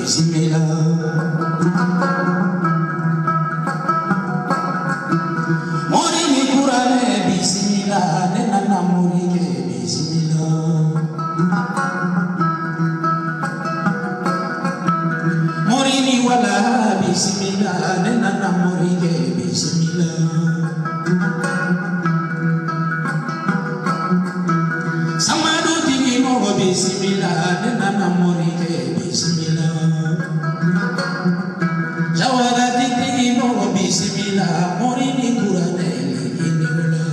bisimila. Mori ni kuranɛ bisimila, ne nana mori kɛ bisimila. Mori ni wala bisimila, ne nana mori kɛ bisimila. Samadu tigi mɔgɔ bisimila, ne nana mori kɛ bisimila. Jawara tigi mɔgɔ bisimila, mori ni kuranɛ ni wala.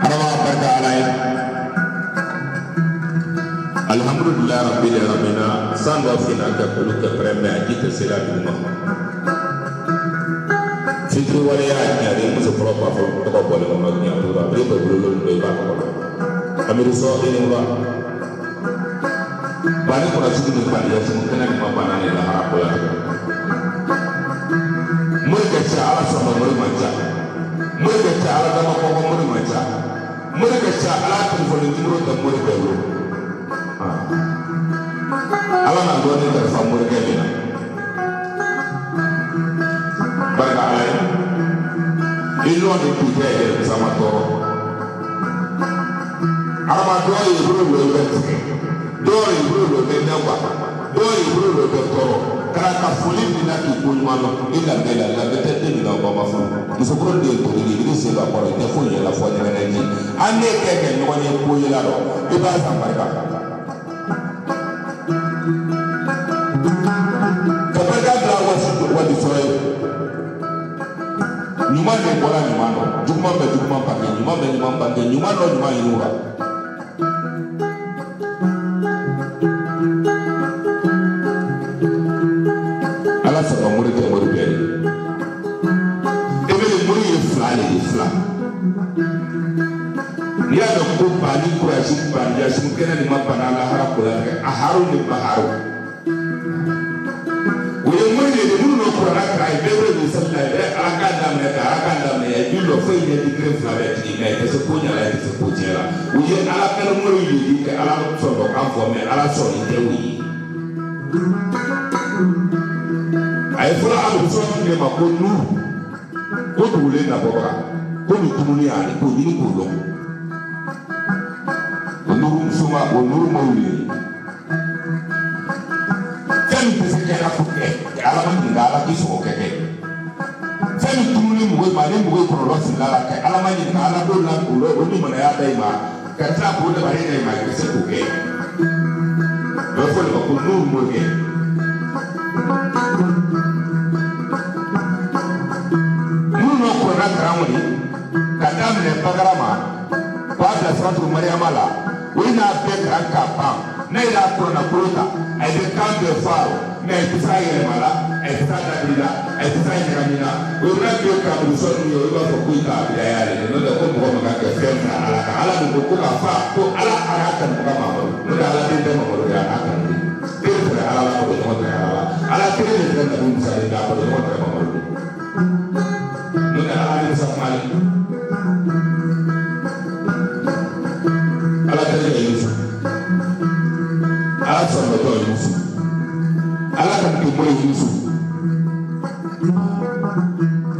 Ala b'a barika Ala ye. Alhamdulilayi rabbil alamina. San dɔ finna kɛ kulu kɛ pɛrɛn, mɛ a ji tɛ se la dugu ma. Fitiri waleya ɲare muso fɔlɔ b'a fɔ tɔgɔ bɔlen kɔnɔ diɲɛ tora a bɛ bɛɛ bolo don i b'a tɔgɔ dɔn. Amiru sɔ i ni wula. Bani kɔnɔ sugu ni bani yasimu kɛnɛ ni ma bana ni lahara ko la tigɛ. Mori ka ca Ala sɔnna, mori man ca. Mori ka ca Ala dama kɔkɔ, mori man ca. Mori ka ca Ala telefɔni nimoro tɛ mori bɛɛ bolo. Ala na dɔɔnin kalifa morikɛ min na. Barika Ala ye. I lɔ ni k'i kɛ yɛrɛ sama tɔɔrɔ. Adama dɔw ye bolo lɔ i bɛ tigɛ. Dɔw ye bolo lɔ i bɛ nɛgwa. Dɔw ye bolo lɔ i bɛ tɔɔrɔ. Kana ka foli min na k'i ko ɲuman dɔn. I lamɛn la lamɛn tɛ den min na o ba ma furu. Musokɔrɔ den tobi i bɛ sen don a kɔrɔ i tɛ foyi ɲɛ la fɔ ɲɛgɛnɛ ji. An ne kɛ kɛ ɲɔgɔn ye ko ye la dɔn. I b'a san barika. Ka barika bila wali sɔrɔ ye. Ɲuman de bɔra ɲuman dɔn. Juguman bɛ juguman bange, ɲuman bɛ ɲuman bange, ɲuman dɔ ɲuman ɲini wa. Ala sɔrɔ mori tɛ mori bɛɛ ye. E bɛ mori ye fila de ye fila. N'i y'a dɔn ko bani kurasi bani yasimu kɛnɛ ni ma bana lahara ko la tigɛ a haru ni baharu. O ye mori de ye minnu bɛ kuranna kalan ye bɛɛ bɛ don sali la i bɛ ala kan daminɛ ka ala kan daminɛ i b'i lɔ foyi ɲɛ di kelen fila bɛɛ tigi mɛ i tɛ se ko ɲɛ la i tɛ se ko tiɲɛ la. U ye ala kɛlɛ moriw ye k'i kɛ ala sɔrɔ kan fɔ mɛ ala sɔrɔ i tɛ o ye. A ye fɔlɔ a bɛ sɔrɔ min de ma ko nuru ko dugulen nabɔbaga ko nin tununi ale k'o ɲini k'o dɔn. O nuru suma o nuru moriw ye. Fɛn min tɛ se kɛ ka ko kɛ ala ma ɲininka ala k'i sɔgɔ kɛ kɛ. Fɛn min tununi mɔgɔ ma ni mɔgɔ kɔlɔlɔ sirila la kɛ ala ma ɲininka ala dɔw la o o ɲumanaya da i ma ka tila k'o dabali da i ma i bɛ se k'o kɛ. O bɛ fɔ o de ma ko nuru morikɛ. Minnu bɛ kuranna kalan kɔni ka daminɛ bakara ma k'a bila siratu mariyama la o ye n'a bɛɛ kalan k'a ban n'a y'a kuranna kolo ta a bɛ kan bɛɛ fɔ a rɔ mɛ a tɛ se a yɛlɛma la a tɛ se a dabiri la a tɛ se a ɲagami na o ye n'a bɛ karamɔgɔ sɔn ninnu ye olu b'a fɔ ko i t'a bila y'ale de n'o tɛ ko mɔgɔ man kan ka fɛn fara ala kan ala dun ko ko ka fa ko ala a y'a kanubaga Mamadu n'o tɛ ala den tɛ Mamadu ye a n'a kanu de den tɛ ala la kɔrɔ ɲɔgɔn tɛ ala la ala kelen de tɛ Nabi Musa de a kɔrɔ ɲɔgɔn tɛ Mamadu de n'o tɛ ala ni Musa kuma de ala tɛ Yusu ala sɔrɔtɔ Yusu ala ka kɛ Yusu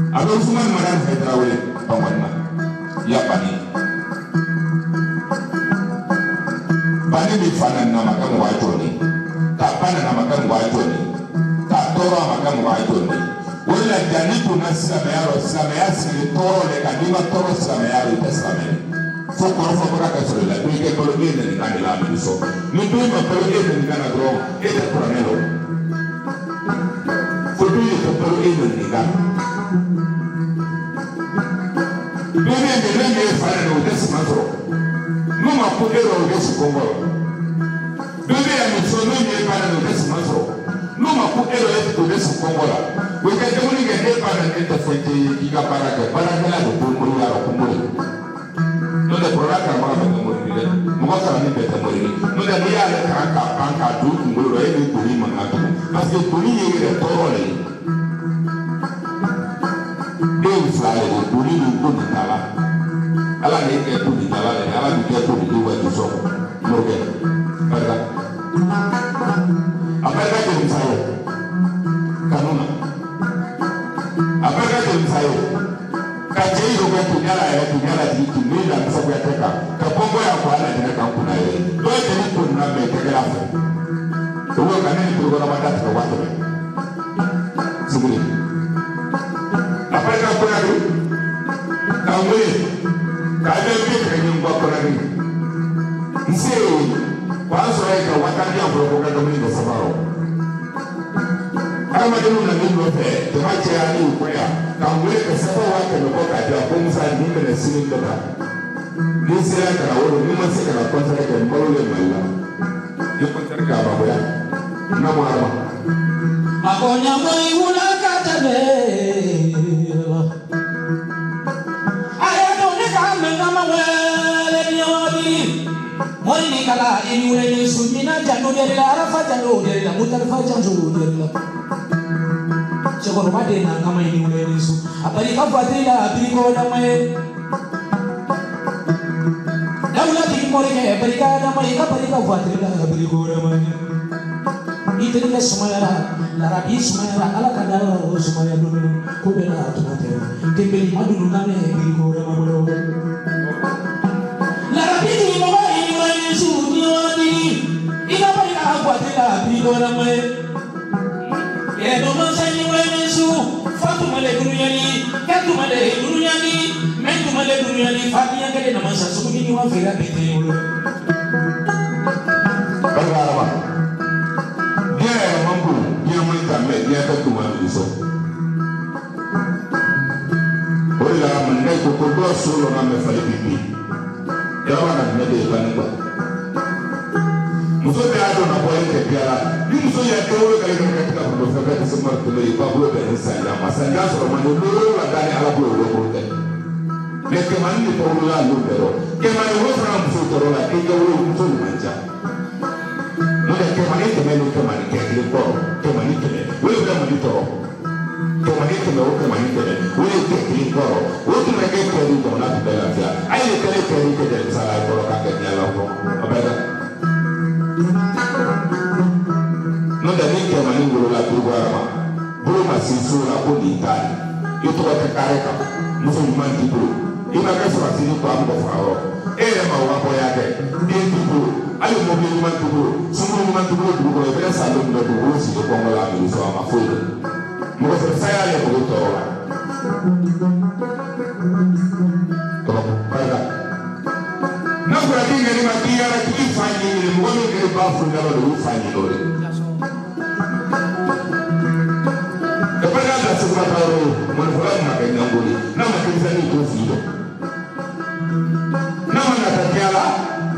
a bɛ Usumani Madani fɛ Tarawele Bankɔni na ya bani bani min fa nana ma kɛ mɔgɔ a jɔni k'a ba nana ma kɛ mɔgɔ a jɔni k'a tɔɔrɔ a ma kɛ mɔgɔ a jɔni o de la danni donna silamɛya rɔ silamɛya sigi tɔɔrɔ de kan n'i ma tɔɔrɔ silamɛya rɔ i tɛ silamɛ ye fo kɔrɔfɔbaga ka sɔrɔ i la i kɛ balo e nɛni de la a bɛ sɔn ni den ma balo e nɛni na dɔrɔn e tɛ kuranɛ lɔ fo den de ka balo e nɛni kan bɛɛ bɛ yen min bɛ fa nɛni o tɛ suman sɔrɔ n'u ma ko e rɔ o tɛ si kɔngɔ rɔ bɛɛ bɛ yan muso n'o ye ba nɛni o tɛ suman sɔrɔ n'u ma ko e rɔ o tɛ si kɔngɔ la o kɛ dumuni kɛ e ba nɛni e tɛ foyi tɛ ye k'i ka baara kɛ baarakɛla de ko mori y'a rɔ ko mori n'o tɛ kɔrɔla karamɔgɔ bɛɛ tɛ mori ye dɛ mɔgɔ kalanni bɛɛ tɛ mori ye n'o tɛ n'i y'ale kalan k'a ban k'a don kunkolo la e ni doni man kan tugun parce que doni ye yɛrɛ tɔɔrɔ de ye den fila de don doni ni ko nin t'a la Ala ni kɛ ko di ala la ala bi kɛ ko di wa di sɔn n'o kɛ barika a barika jɛ musa ye kanu na a barika jɛ musa ye ka cɛ yi kɛ tunya la yɛrɛ tunya la jigi tun min na musagoya tɛ kan ka bɔnbɔn y'a fɔ ala jinɛ kan kunna ye dɔw ye jeli ko nana mɛ tɛgɛla fɛ o ko ka ne ni turukɔrɔba da tigɛ wa tɛmɛ sigili a barika kɔnɔri k'an wele k'a bɛ min tigɛ ɲɔgɔn kɔ kɔnɔri n se o y'a sɔrɔ yen ka wa tan di yan fɔlɔ ko ka dumuni kɛ saba rɔ adamadenw nana ne nɔfɛ jama caya ne y'u kɔɲa k'an wele ka saba wa kɛmɛ bɔ k'a di yan ko Musa nin minɛ sini bɛ taa ni n sera ka na o don ni ma se ka na kɔnsɛri kɛ n balo bɛ Mali la ni kɔnsɛri kɛ a ma bɔ yan n'a ma adama. A ko ɲamɔ i wula ka tɛmɛ a ye to ne ka mɛn ka ma wɛrɛ ni wagati mori ni kala i ni wele sunjina janto de la arafa janto de la mutalifa janto de la cɛkɔrɔba de na kama i ni wele su a barika fatiri la a biriko dama ye dawula tigi morikɛ barika dama ye ka barika fatiri la a biriko dama ye i terikɛ sumayara larabi sumayara ala ka da o sumaya don ko bɛɛ n'a tuma tɛ tɛnbeli ma dunu na ne biriko dama bolo larabi tigi mɔgɔ i ni wele su ni wagati i ka barika fatiri la a biriko dama ye Barika adama diɲɛ yɛrɛ man bon diɲɛ man jan mɛ diɲɛ ka dun man dugu sɔn o de la maninka ko ko dɔw so lɔnna mɛ fali bi bin yɔrɔ na minɛ de ye banni kuwa muso bɛɛ y'a dɔn na bɔlen tɛ diya la ni muso y'a den wolo k'ale kɛ ka tigɛ fɛn fɛn tɛ se mari tolo ye ba bolo bɛn ni sanjan ma sanjan sɔrɔ man di lolo la da ni ala bolo o bolo tɛ mɛ kɛmani de tɔgɔ la n'o bɛɛ rɔ kɛmani wolo fana muso tɔɔrɔ la denkɛ wolo muso de man ca n'o tɛ kɛmani kɛmɛ ni kɛmani kɛ kelen kɔrɔ kɛmani kɛmɛ o de bɛ mali tɔɔrɔ kɛmani kɛmɛ o kɛmani kɛmɛ o de kɛ kelen kɔrɔ o tun bɛ kɛ kɛ ni jamana tun bɛ lafiya a ye kɛlɛ kɛ ni kɛ jɛnisa la kɔrɔ k'a kɛ diɲɛ la kɔrɔ a bɛ dɛ n'o tɛ ni kɛmani wolola dugu ma bolo ma sin so la ko nin t'a ye i tɔgɔ tɛ kare kan muso ɲuman t'i bolo i ma kɛ sɔrɔsi ni ko a mɔgɔ faga yɔrɔ e yɛrɛ ma wa bɔya kɛ den t'i bolo hali mɔbili ɲuman t'i bolo sunkuru ɲuman t'i bolo dugu kɔnɔ i bɛ san don min na dugukolo sigi kɔngɔ la a bɛ sɔrɔ a ma foyi dɔn mɔgɔ fɛ saya yɛrɛ mɔgɔ tɔɔrɔ la tɔɔrɔ barika n'a fɔra k'i ŋani ma k'i yɛrɛ k'i fa ɲɛɲini mɔgɔ min kɛra ba furu yɔrɔ de y'u fa ɲini o de ka barika bila segu ka taa yɔrɔ ye mɔnifɔla ma kɛ ɲango ye n'a ma denmisɛnnin t'o fili dɔn n'a ma nata diya la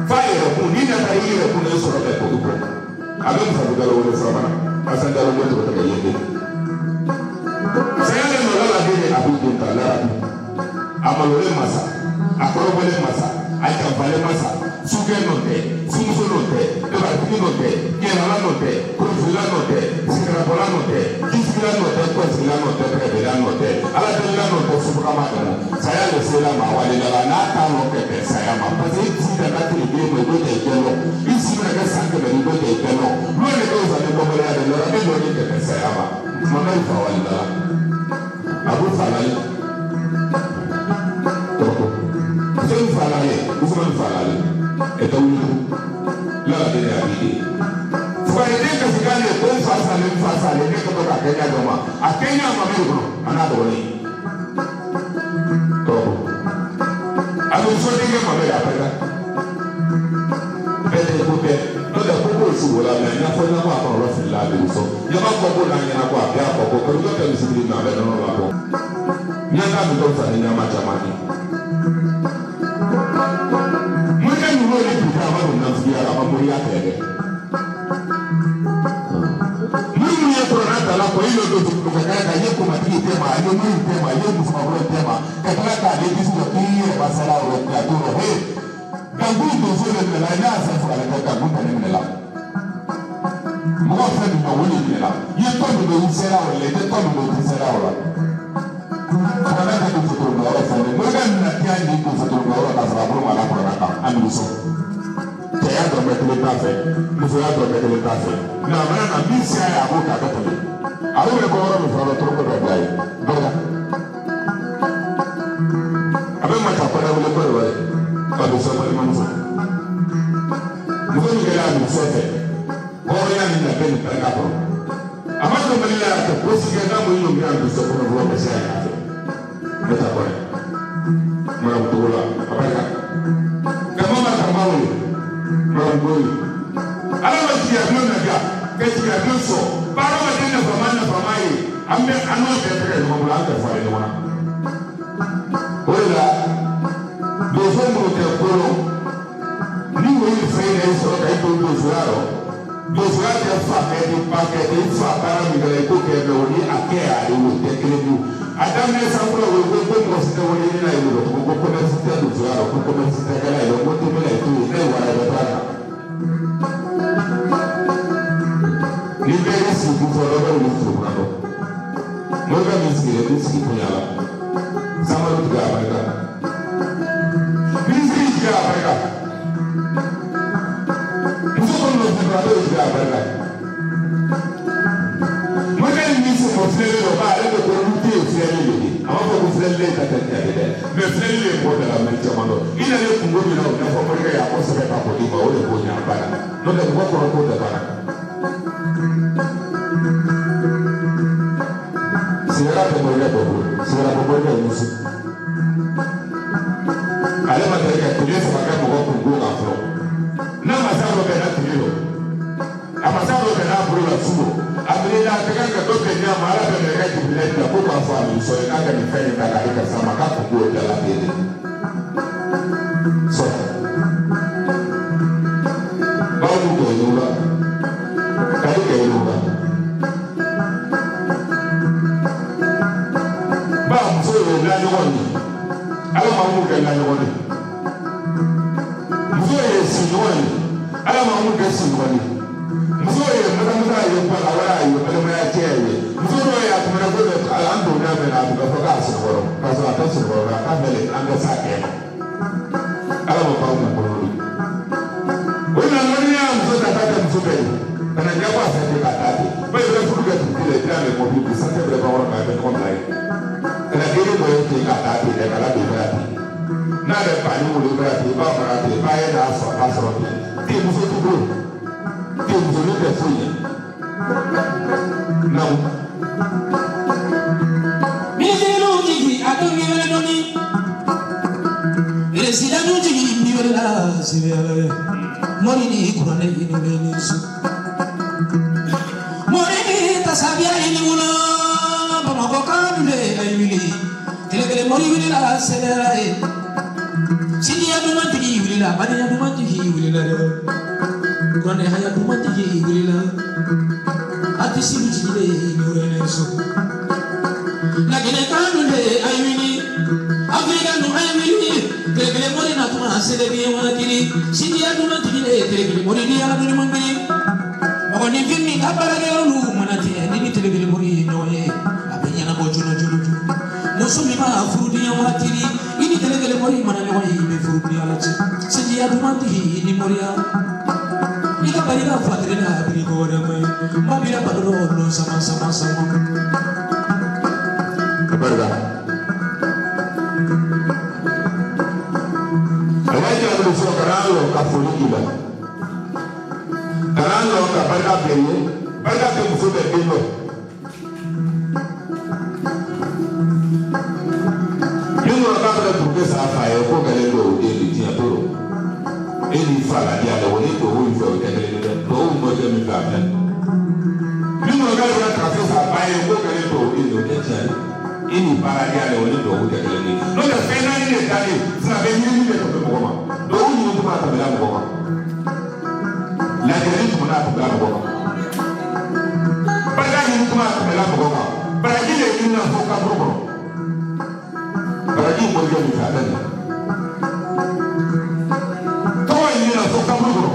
f'a yɛrɛ kun n'i nata i yɛrɛ kun na i sɔrɔ bɛ k'o bɔ a bɛ musabu jalo wele furabana asan jalo bɛ tɔgɔ tɛgɛ yen de saya le nɔ la den a b'u den ta larabi a malolen masa a kɔrɔbɔlen masa a janfalen masa sukɛ nɔ tɛ sumuso nɔ tɛ dabatigi nɔ tɛ ɲɛnala nɔ tɛ kurufilila nɔ tɛ sigarabɔla nɔ tɛ jisigila nɔ tɛ kɔsigila nɔ tɛ pɛrɛbɛla nɔ tɛ aladelila nɔ tɛ subagama dama saya le sela ma walila la n'a t'a nɔ kɛ bɛn saya ma parce que i si nana tile kelen ma i b'o tɛ i bɛɛ lɔ i si bɛna kɛ san kɛmɛ i b'o tɛ i bɛɛ lɔ n'o de kɛ fisa ni bɔbɔlenya de lɔra min dɔɔnin tɛ bɛn saya ma mamadu fa walila la a b'o fa la ye tɔgɔ sɛbɛn fa la ye usumani fa la ye ɛtɔ wuli lala de y'a bi de fugariden kasi kan de ko n fa salen n fa salen ne ka to k'a kɛ ɲa dɔ ma a kɛ ɲa ma min kɔnɔ a n'a dɔgɔnin tɔgɔ a bɛ sodenkɛ ma bɛ a bɛɛ la bɛɛ tɛ ko bɛɛ n'o tɛ ko k'o su wala mɛ ɲɛfɔ ɲɛfɔ a kɔlɔlɔ filila a bɛ sɔn ɲɛfɔ kɔ ko n'a ɲɛna ko a bɛɛ a kɔ ko kɔrɔjɔ tɛ misiri na a bɛ nɔnɔ la bɔ ɲɛta min dɔw fisa ni ɲama caman ye morikɛ ninnu ye bi a ma don nafigiya la a ma moriya kɛ dɛ minnu ye kɔrɔna ta la ko i y'o don dugu ka kɛ ka ye komatigi tɛ ma a ye mori tɛ ma a ye musomakɔrɔ tɛ ma ka tila k'ale disi la k'i yɛrɛ ba sara o rɔ k'a to rɔ he dankun donso de minɛ la n'a y'a fɛn faga kɛ dankun tɛ ne minɛ la mɔgɔ fɛn min ma o de minɛ la i ye tɔn min don i sera o la i tɛ tɔn min don i tɛ sera o la. Kana kɛ don fotoro bila yɔrɔ fɛn dɛ morikɛ nana y'a nin don fatɔrɔ yɔrɔ k'a sɔrɔ a bolo ma la kɔrɔ kan a bɛ sɔn. Cɛya dɔrɔmɛ kelen t'a fɛ, musoya dɔrɔmɛ kelen t'a fɛ. Nka a mana na min sera ye a b'o kɛ a bɛ tɛmɛ. A bɛ bɔ yɔrɔ min fana la tɔrɔ dɔ bila yen. Barika. A bɛ mata kɔnɛ wele kɔrɔ wɛrɛ. Ka don so balimamuso. Muso min kɛra a muso fɛ, hɔrɔnya ni labɛn ni barika kɔrɔ. A ma don Mali la a tɛ ko si kɛ n'a ma ɲɔngiri a muso kɔnɔ fɔlɔ ka se a yɛrɛ fɛ. Ne ta kɔnɛ. Marabu togo la a barika. Kama ma kama wele. Marabu goyi. Ala ma jigin a tulo na ka jigin a tulo sɔn. Baara ma den nafama ye. An bɛ an n'o bɛɛ tɛgɛ ɲɔgɔn bolo an tɛ falen ɲɔgɔn na. O de la donso minnu tɛ kolon ni wo ye fɛn yɛrɛ sɔrɔ ka i don donsoya rɔ donsoya tɛ fa kɛ ni ba kɛ ni fa baara min kɛra i k'o kɛ mɛ o ni a kɛ ale wo tɛ kelen ye a daminɛ san fɔlɔ o ye ko mɔgɔ si tɛ wele ɲini na ye o ko ko commerce tɛ donsoya rɔ ko commerce tɛ kɛla ye ko tɛmɛ la ye to yen ne ye wara ye taa na ni bɛɛ y'i sigi kun fɔ dɔ bɛ wuli sigi kunna dɔn mɔgɔ min sigilen b'i sigi bonya la samadu tigɛ a barika minisiri tigɛ a barika muso kɔni bɛ fɛ a bɛ tigɛ a barika mɔgɔ ni min fɔ filɛli dɔ ba ale bɛ ko olu tɛ yen filɛli de ye a b'a fɔ ko filɛli de ta tɛ ɲɛ dɛ mɛ filɛli de ye mɔgɔ bɛɛ la mɛ caman dɔn i nana kungo min na o ɲɛfɔ mɔgɔ ye a ko sɛbɛn ka bɔ i ma o de b'o ɲɛ a banna n'o tɛ mɔgɔ kɔrɔ ko tɛ banna. Sigara tɛ mɔgɔ bɛɛ bolo sigara bɛ mɔgɔ muso ale ma deli ka tile saba kɛ mɔgɔ kungo kan fɔlɔ n'a ma se a dɔ bɛn n'a tile lɔ a ma se a dɔ bɛn n'a bolo la su a minɛ a tɛgɛ ka dɔ bɛn n'a ma ala bɛ nɛgɛ jibila bila ko k'a fɔ a muso ye k'a ka nin fɛn in ta k'a di karisa ma k'a kungo ye dala den de sɔrɔ bawo ni kɛ y'o la kali kɛ y'o la. Ba muso ye na ɲɔgɔn ye ala ma mun kɛ na ɲɔgɔn ye muso ye sigiɲɔgɔn ye ala ma mun kɛ sigiɲɔgɔn ye muso ye madamusa ye bala wɛrɛ ye balimaya cɛ ye muso dɔw ye a tun bɛ ko an donna mɛn na a tun bɛ fɔ k'a sɔgɔrɔ k'a sɔrɔ a tɛ sɔgɔrɔ la k'a bɛ an bɛ s'a kɛ ma ala ma baw mun kɔnɔ o nana ni y'a muso ta k'a kɛ muso bɛɛ ye ka na ɲɛbɔ a fɛ ten k'a taa ten ba i bɛ furu kɛ dugutigi la i bɛ mɛ mɔbili bi sanfɛ bɛɛ b'a kɔrɔ k'a bɛ ɲɔgɔn bila ye ka na den dɔ ye ten k'a taa ten dɛ ka ladon i bɛ ten n'a bɛ ba ni wolo i bɛ ten i b'a mara ten i b'a ye n'a sɔrɔ a b'a sɔrɔ ten ten muso t'u bolo ten musonin tɛ foyi ɲɛ naamu. Minisiriw jigi a dɔn k'i wele dɔɔni peresidanw jigi i wele la sibiyala ye mori ni kuranɛ i ni wele ni su mori ni tasabiya i ni wolo bamakɔ kan de a ye wuli tile kelen mori wulila sɛbɛla ye siniya duman tigi wulila badenya duman tigi wulila dɛ kuranɛ haya duman tigi wulila a tɛ sini jigilen ni wele so. Laginɛ kanu de a ye wuli Afirika nu a ye wuli tile kelen mori na tuma sɛbɛn waatiri siniya duman tigi de tile kelen mori ni ala duman kelen mɔgɔninfin min ka baarakɛyɔrɔ mana tigɛ ni ni tile kelen mori ye ɲɔgɔn ye a bɛ ɲɛnabɔ joona joona joona muso min ma furudenya waatiri i ni tile kelen mori mana ɲɔgɔn ye i bɛ furudenya la ci siniya duman tigi ni moriya i ka barika fatiri la a biri ko wɛrɛ ma ye mabila balo dɔ sama sama sama. Barika. Alhaji Amadu fɔ kana lɔ ka foli k'i la kana lɔ ka barika bɛɛ ye barika tɛ muso bɛɛ den dɔn min kɔrɔ k'a bɛna dugu sa fa ye ko gɛlɛn don o den de tiɲɛ to e ni fa la diya dɛ o ni tubabu in fɛ o tɛ kelen ye dɛ tubabu mɔ tɛ min fɛ a filɛ min kɔrɔ k'a bɛna tafe sa ba ye ko gɛlɛn don o den de o tɛ tiɲɛ ye. I ni baara diya dɛ o ni duwawu tɛ kelen ye n'o tɛ fɛn naani de dalen fila bɛ ɲini de tɛmɛ mɔgɔ ma duwawu ɲini tuma a tɛmɛla mɔgɔ kan lajɛli tuma a tɛmɛla mɔgɔ kan barika ɲini tuma a tɛmɛla mɔgɔ kan baraji de ɲini na fo kaburu kɔnɔ baraji mɔlikɛ min fɛ a bɛ nin tɔgɔ ɲini na fo kaburu kɔnɔ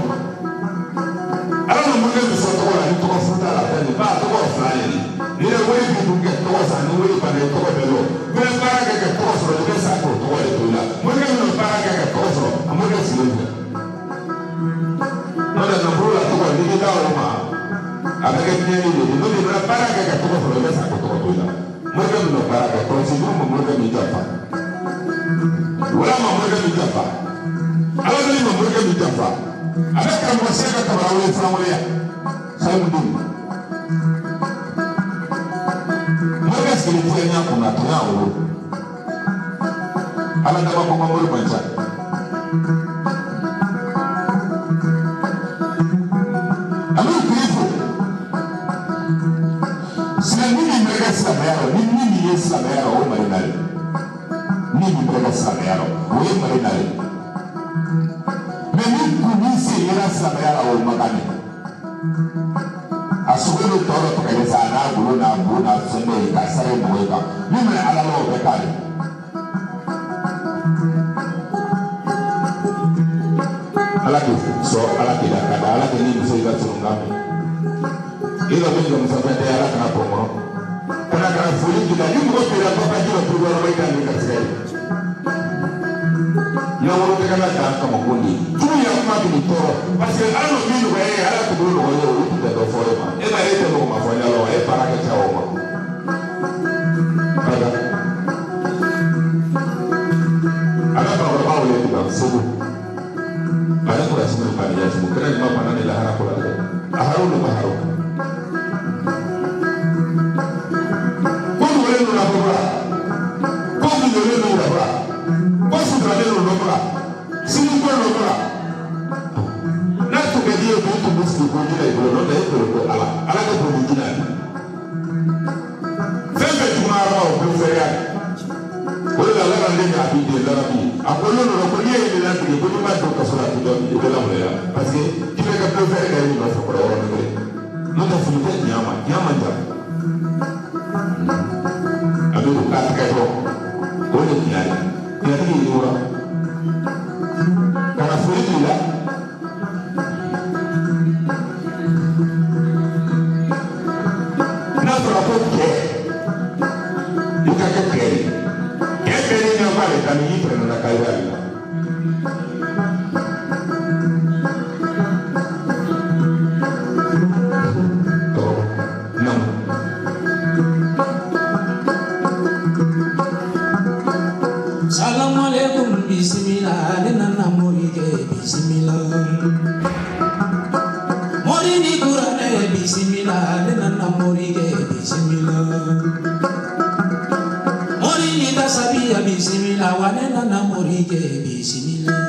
ala ma mɔlikɛ min sɔrɔ tɔgɔ la ni tɔgɔ fu t'a la a bɛ nin ba tɔgɔ fila de ye. Ni ye wari min kɛ tɔgɔ san ni wari banna tɔgɔ bɛ lɔ bɛɛ baara kɛ ka tɔgɔ sɔrɔ i bɛ sa k'o tɔgɔ de to i la mori Morikɛ tiɲɛni de don, n'o de bɛna baara kɛ ka tɔgɔ sɔrɔ i bɛ sa ko tɔgɔ to i la. Morikɛ min bɛ baara kɛ, kɔlɔsi juru ma morikɛ min janfa. Wala ma morikɛ min janfa. Ala deli ma morikɛ min janfa. A bɛ karamɔgɔ se ka kabara wele farankɔrɔya. Salimu den. Morikɛ sigilen tigɛ ɲɛ kunna tun y'a wolo. Ala dama ko ka mori man ca. A b'u kiri fo. Silamɛ min bɛ kɛ silamɛya rɔ, ni min ye silamɛya rɔ, o ye Mali na ye. Ni min bɛ kɛ silamɛya rɔ, o ye Mali na ye. Mɛ ni kun min sen yera silamɛya la, o ye Makan de. A sogo bɛ tɔ dɔ tigɛ sa, a n'a golo n'a bo n'a fɛn bɛɛ ye k'a sara mɔgɔ ye kan. Min bɛ Ala la, o bɛ k'ale. Ala k'i sɔn, Ala k'i la ka da, Ala k'i ni muso i ka sɔrɔ kan mɛn. I ka min jɔ muso fɛn tɛ, Ala kana bɔn kɔnɔ. Kana kana foli k'i la, ni mɔgɔ bira papa ji dɔ turu yɔrɔ i ka nin garisɛgɛ ye. Ɲɔgɔn tɛ ka dan kama ko nin ye. Jugu yɛrɛ kuma tun bɛ tɔɔrɔ parce que Ala n'o min nɔgɔya ye, Ala tun b'o nɔgɔya ye, olu tun tɛ dɔ fɔ e ma. E ma e tɛ mɔgɔ ma fɔ ɲɛ la wa, e baara kɛ ca o ma. Barika. A ka bakɔrɔba wele tugun Segu. Bana kura sima bana ya sumu kena juma bana ni lahara kula dɛ. A haro de ma haro. Ko dogolen don lafɔra. Ko dogolen don lafɔra. Ko suturalen don lafɔra. Sini ko lafɔra. N'a tun ka di ye k'o tun bɛ sigi ko jinɛ i bolo, n'o tɛ e bolo ko Ala. Ala ka bon ni jinɛ ye. Fɛn fɛn juguman o bɛ fɛrɛya. O de la ala ka den a b'i den larabi. A ko n'o nana ko n'i ye nin ladege ko n'i ma don kaso la k'i dɔ i bɛ lamaloya parce que i bɛ ka bɛɛ fɛrɛ kɛ i nɔfɛ kɔrɔ yɔrɔnin kelen. N'o tɛ fili tɛ diɲɛ ma, diɲɛ man jan. A bɛ don k'a tigɛ dɔrɔn, o de diɲɛ ye. Diɲɛtigi y'i wura. Ka na foli k'i la. N'a fɔra ko kɛ, i ka kɛ kɛ ye. Kɛ bɛɛ n'i ɲɛ b'ale ta ni y'i pɛrɛnna k'a yira ale la. Tɔɔrɔ, naamu. Salamu alaikum bisimila, ne nana mori kɛ bisimila. Mori ni kuranɛ bisimila, ne nana mori kɛ bisimila. Mori ni tasabiya bisimila, wa ne nana mori kɛ bisimila.